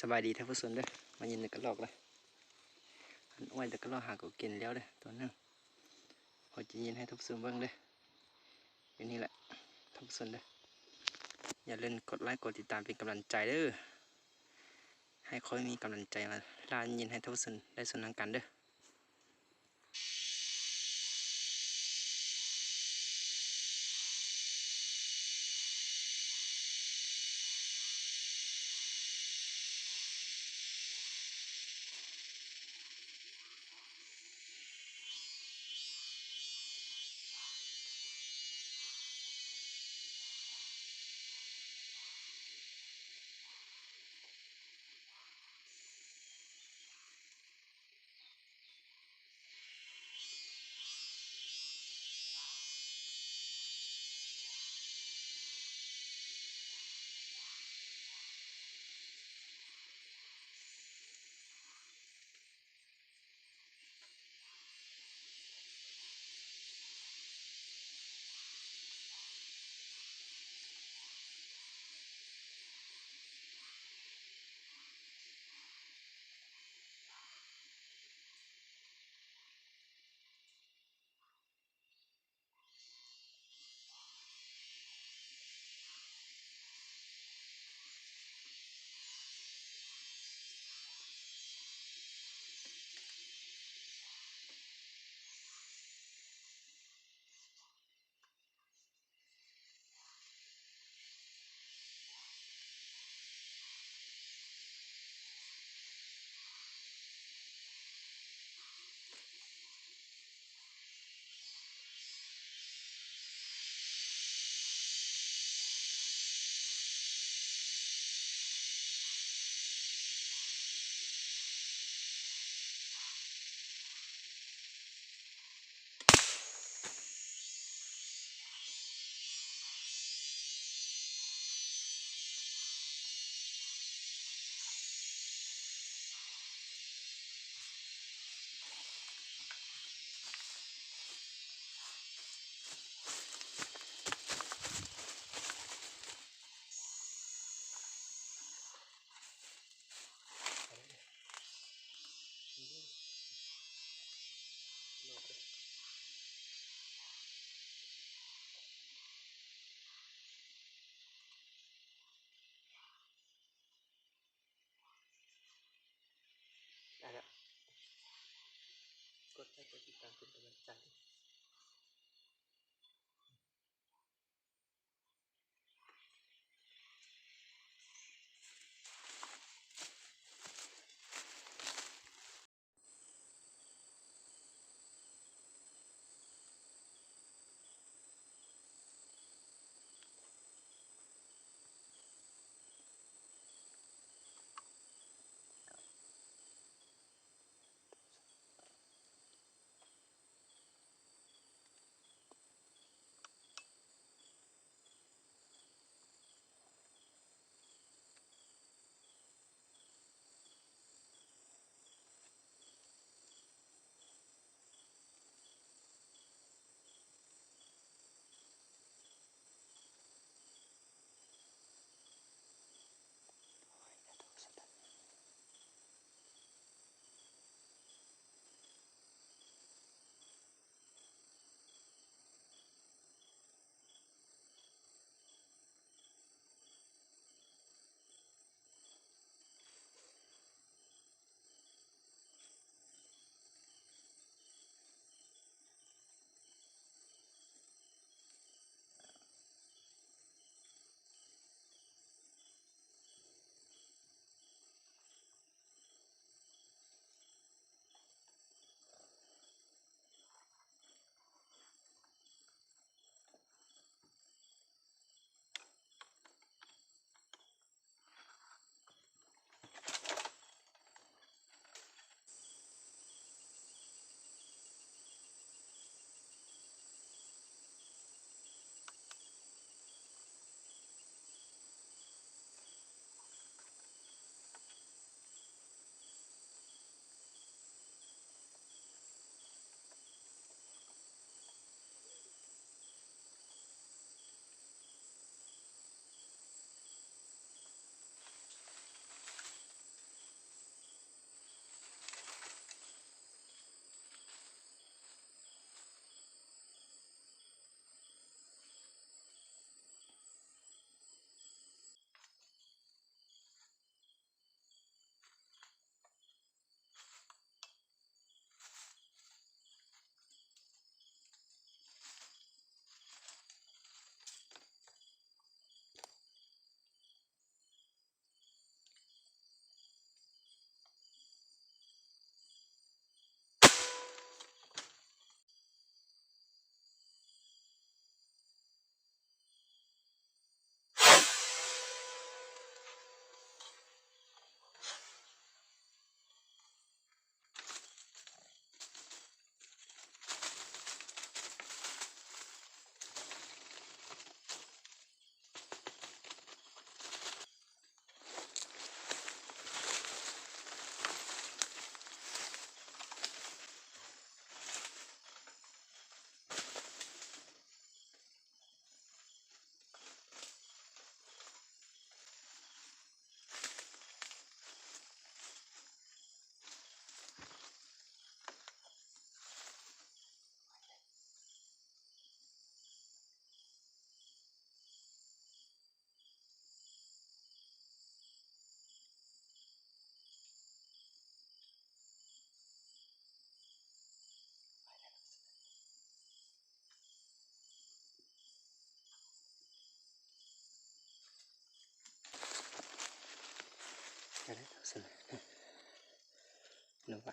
สบายดีท่านผู้ชมเด้อ มายินดีกับลอกเลย อันอ้อยแต่ก็ลอกหากูกินแล้วเด้อ ตัวหนึ่ง โอเค ยินให้ท่านผู้ชมเบิ่งเด้อ อยู่นี่แหละ ท่านผู้ชมเด้อ อย่าลืมกดไลค์กดติดตามเป็นกำลังใจเด้อ ให้ค่อยมีกำลังใจมาล่ายินให้ท่านผู้ชมได้ชมนำกันเด้อ Nws vais. Nws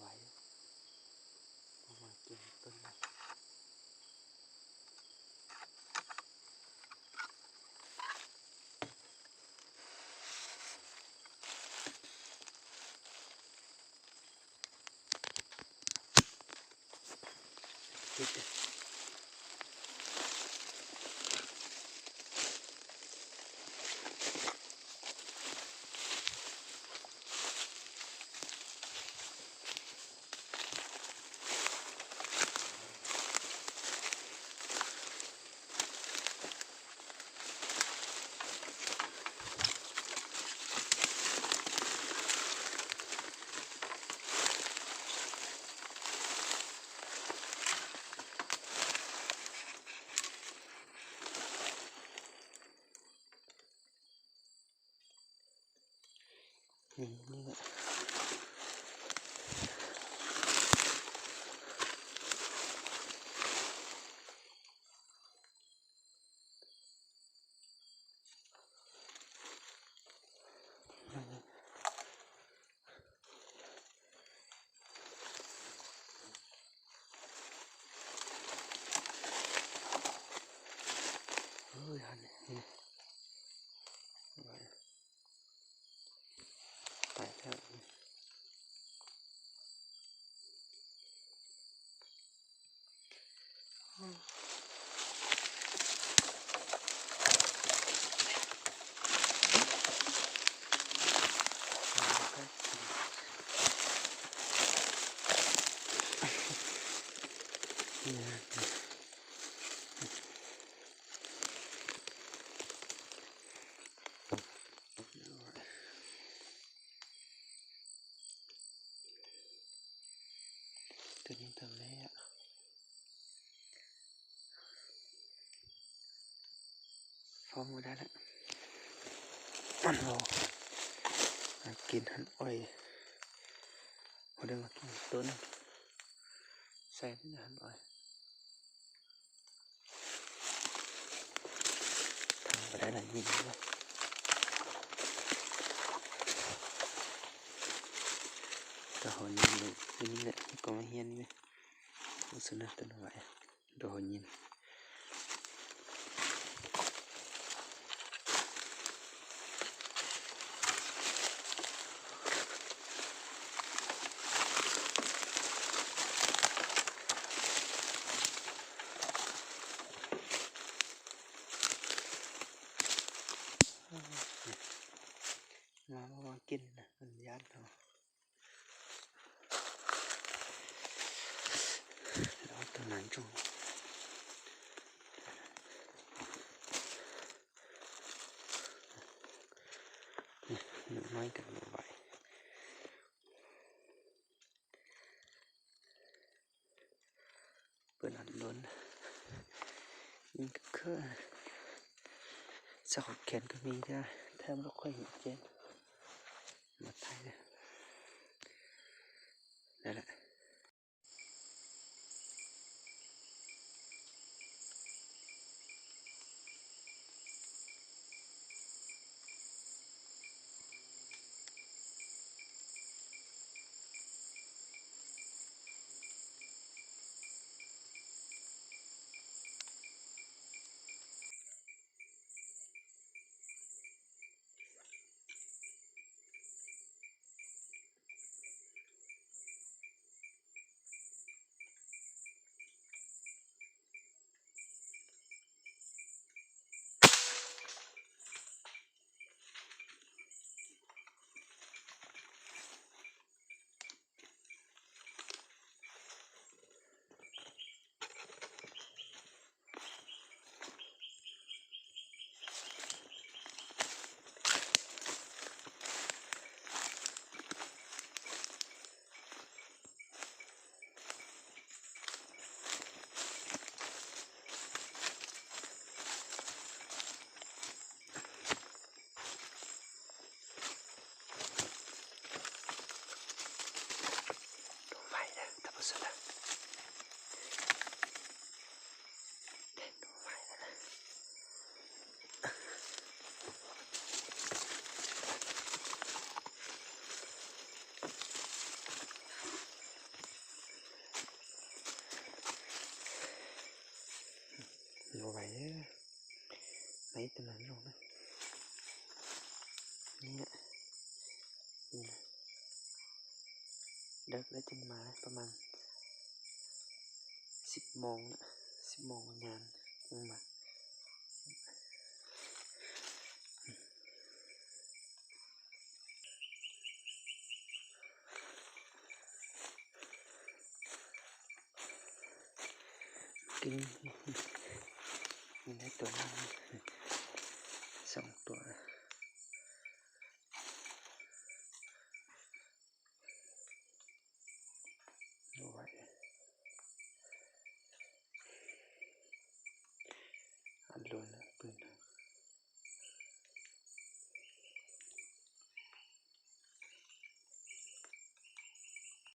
vais, nws vais kiag tuaj no. Tus neeg tau leb, faub mus dab lawm. Mas no, kis hab ois, ua dab mas kis tuab neeg, saib hab ois. Thaum ntawd na, rau hauv nyiaj, koj muab hiab, ua xwb na, tus no vais rau hauv nyiaj. Mas muaj kiag na, yab no. Los tau nas ntsoog. Nws muaj ib tug nws vais. Pw no luaj, yeej khawb khawb, txog qhov khiav kawg me thiab, thaij lub qhuav him ces mas thaij lawm. Luaj vais, nov ib tug nas nrog na. Dawb dawb ces mas pas mas xib moos, xib moos nyas mas. Kib, neb tuaj, xoom tuaj. Luaj na.